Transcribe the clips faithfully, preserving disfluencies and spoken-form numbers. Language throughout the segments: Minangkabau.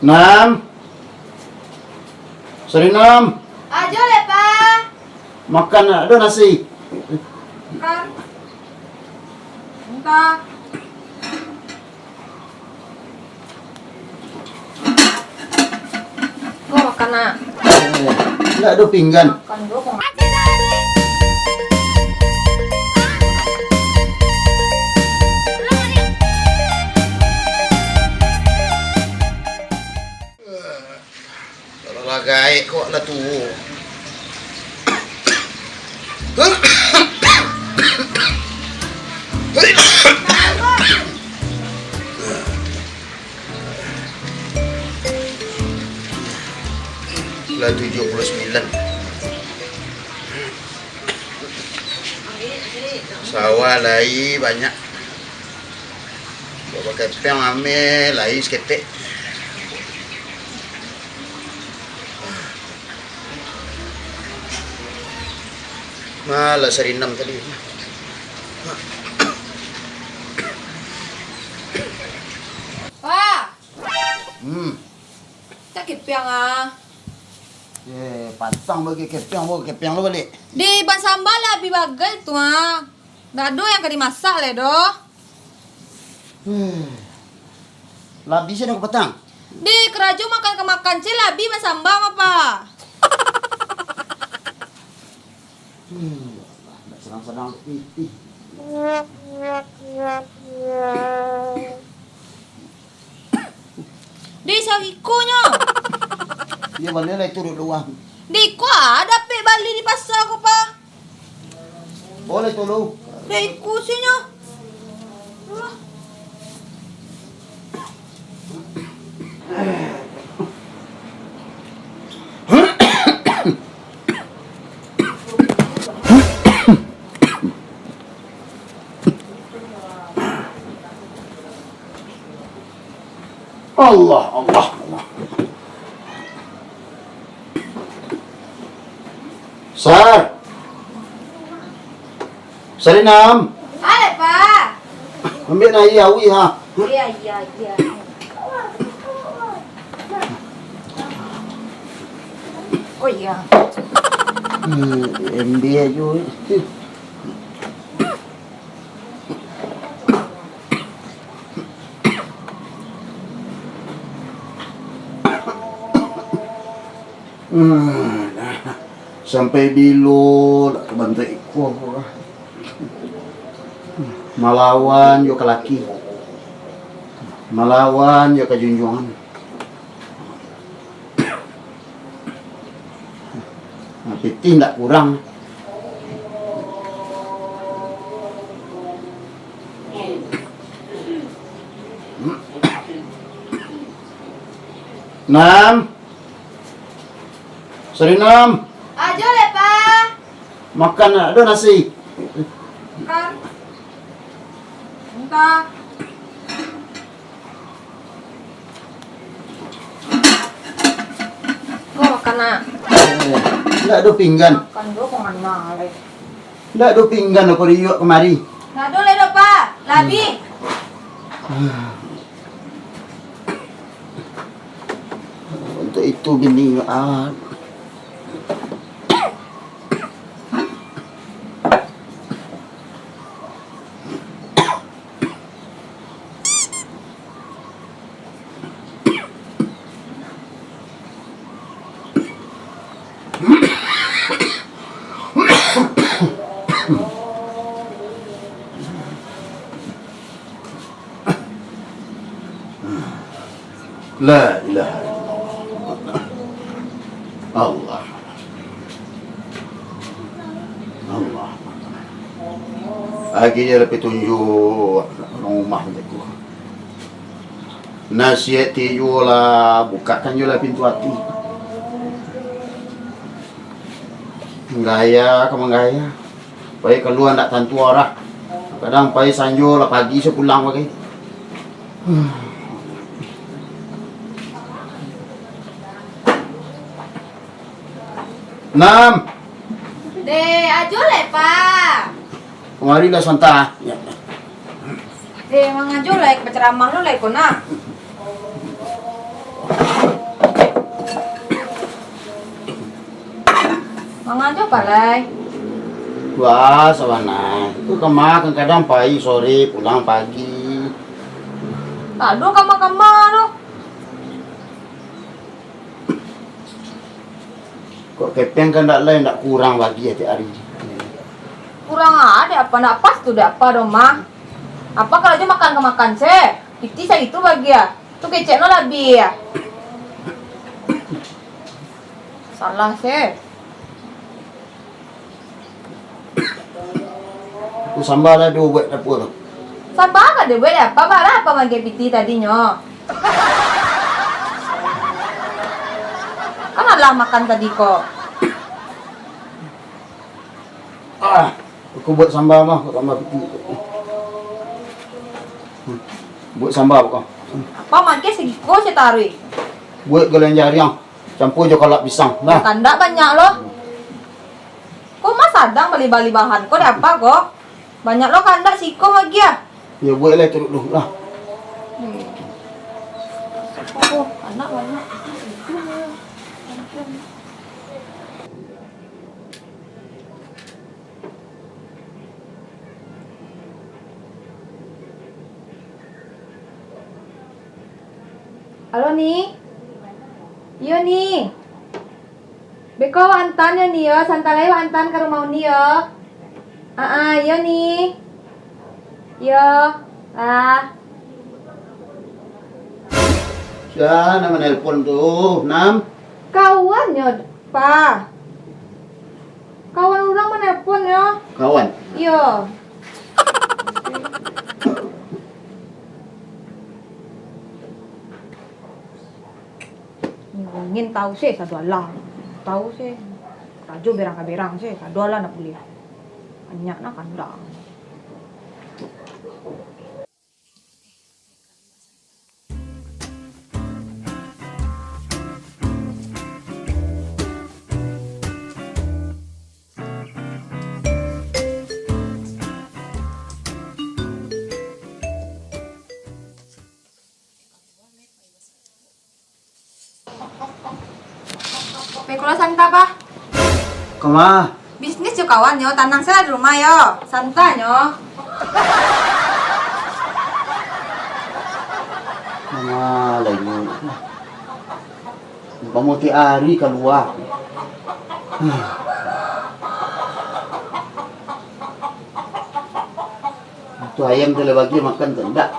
Nam. Sarinam. Ajo le, Pa. Makan, ado nasi. Makan. Minta. Ko makan, nak. Eh, ndak ado pinggan. Makan dulu, ko makan. Kalau lah gaek kok lah tuo. Lah tujuah puluah sambilan. Sawah lai banyak. Bawa kepiang ame lai saketek. Malah sarinam tadi. Pa! Hmm. Cak kepiang ah. Eh, patang bagi kepiang, bawa kepiang lo baliak. Di ban samba lah abih bagai tu ah. Ndak ado yang ka dimasak lai doh. Eh. Lah abih se dah patang. Di karajo makan ka makan se lah abih ban samba mah, Pa. Hmm, ya Allah, ndak sadang-sadang pitih. Di sarikonyo. Iyo, bali lah itu dulu, ah. Di ko ah, dapek bali di pasa ko, Pa. Boleh tolong. Di ko sinyo. Alah. Allah, Allah, Allah. Sar. Sarinam. Apo, Pa? Ambiak na aia awih, ha. Iyo, iyo, iyo. Oh, iyo. Hmm, ambiak juo. Hmm, nah, sampai bilo nak ka bantuak iko ko lah. Malawan jo ka laki. Malawan jo ka junjuangan. Nah, pitih ndak kurang. Nam. Sarinam. Ajo le, Pa. Makan, ado nasi. Makan. Minta. Ko makan, nak. Eh, ndak ado pinggan. Makan dulu, ko makan, nak. Ndak ado pinggan, ko riuak kamari. Ndak ado lai doh, Pa. Lah abih. Ah. Untuak itu bini, ah. La ilaha illallah. Allah. Allah. Agiah lah pitunjuak urang rumah tu. Nasihat ti juo lah, bukakan juo lah pintu ati. Manggaya ka manggaya. Pai kalua ndak tantu arah. Kadang pai sanjo lah pagi se pulang bagai. Nam. Deh, ajo lai, Pa. Kamari lah santa. Ya. Deh, mangajo lai, bacaramah lo lai ko, nak. Jo palai. Wah, sabana. Itu kama kadang-kadang pai sore, pulang pagi. Tak ado kama-kama tu. Kok kepeng kan ndak lai, ndak kurang bagi tiap hari. Kurang ah, dek apa ndak pas tu, dek apa doh, Mah? Apa kalau jo makan ka makan se? Pitih sagitu bagi ah. Tu kecek no labiah ah. Salah se. Aku samba lah duo buek dapua tu. Samba ka dibuek dek apa, barah apa magiah pitih tadinyo? Kan alah makan tadi ko. Ah, aku buek samba mah, aku samba pitih. Hmm. Buek samba ko. Apa magiah sagiko se taruih? Buek gulai jariang. Campua jo kalak pisang. Nah. Kandak banyak lo. Ko mah sadang bali-bali bahan ko, dek apa ko? Banyak lo kandak siko magiah. Yo, buek lah turut lu lah. Hmm. Oh, kandak banyak. Halo, Ni. Iyo, Ni. Beko awak antaan yo, Ni, yo. Santa lai awak antaan ka rumah Uni, yo. Aa, iyo, Ni. Iyo. Lah. Sia nan manelpon tu, Nam? Kawan nyo, Pa. Kawan urang manelpon nyo. Kawan? Iyo. Ingin tahu se, sadu alah. Tahu se. Karajo berang ka berang se, sadu alah ndak buliah. Banyak nah kandak. Pai kula Santa, Pa. Kama? Bisnis jo kawan nyo, tanang se lah di rumah yo. Santa nyo. Kama lai nyo. Umpamo tiok ari kalua. Tu ayam tu lah bagi makan tu ndak?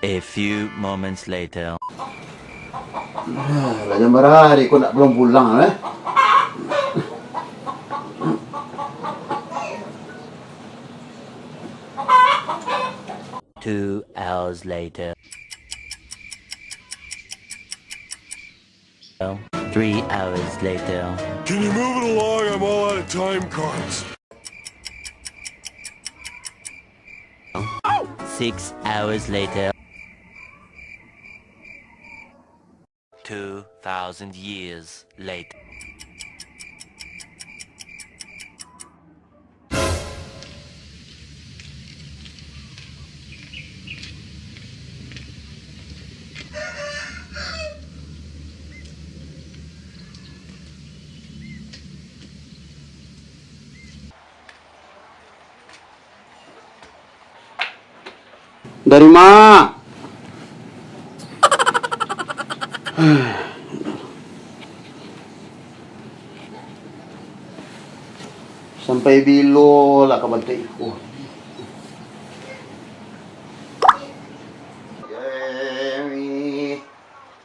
A few moments later. Ah, lah jam bara hari ko ndak pulang-pulang, eh? Two hours later. Three hours later. Can you move it along? I'm all out of time cards. Six hours later. Two thousand years later. Dari ma? Sampai bilo lah ka bantuak iko?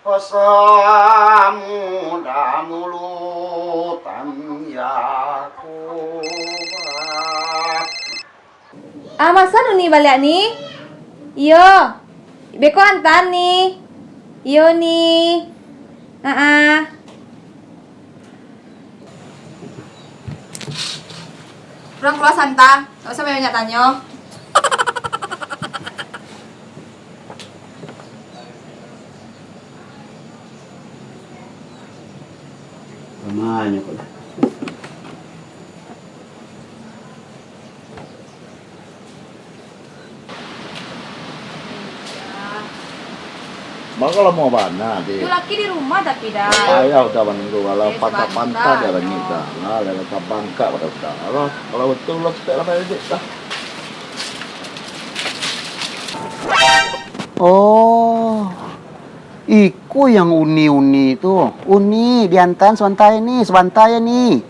Pasamu damulu tanjaku. Ah, maso Uni baliak, Ni? Iyo. Beko antaan, Ni. Iyo, Ni. Aa. Urang kalua Santa, ndak usah banyak tanyo. Lamanyo ko lah. Mako lamo bana, Dek. Tu laki di rumah tapi, Da. Payah Uda manunggu, walau Eh, patah-patah sabanta, dia langit, no. Da. Lah, lah, lah, tabangkak pado Uda. Alah, kalau betul lah, cepat lah, Dek, dah. Oh, iko yang uni-uni tu. Uni, diantan sabanta ni, sabanta ni.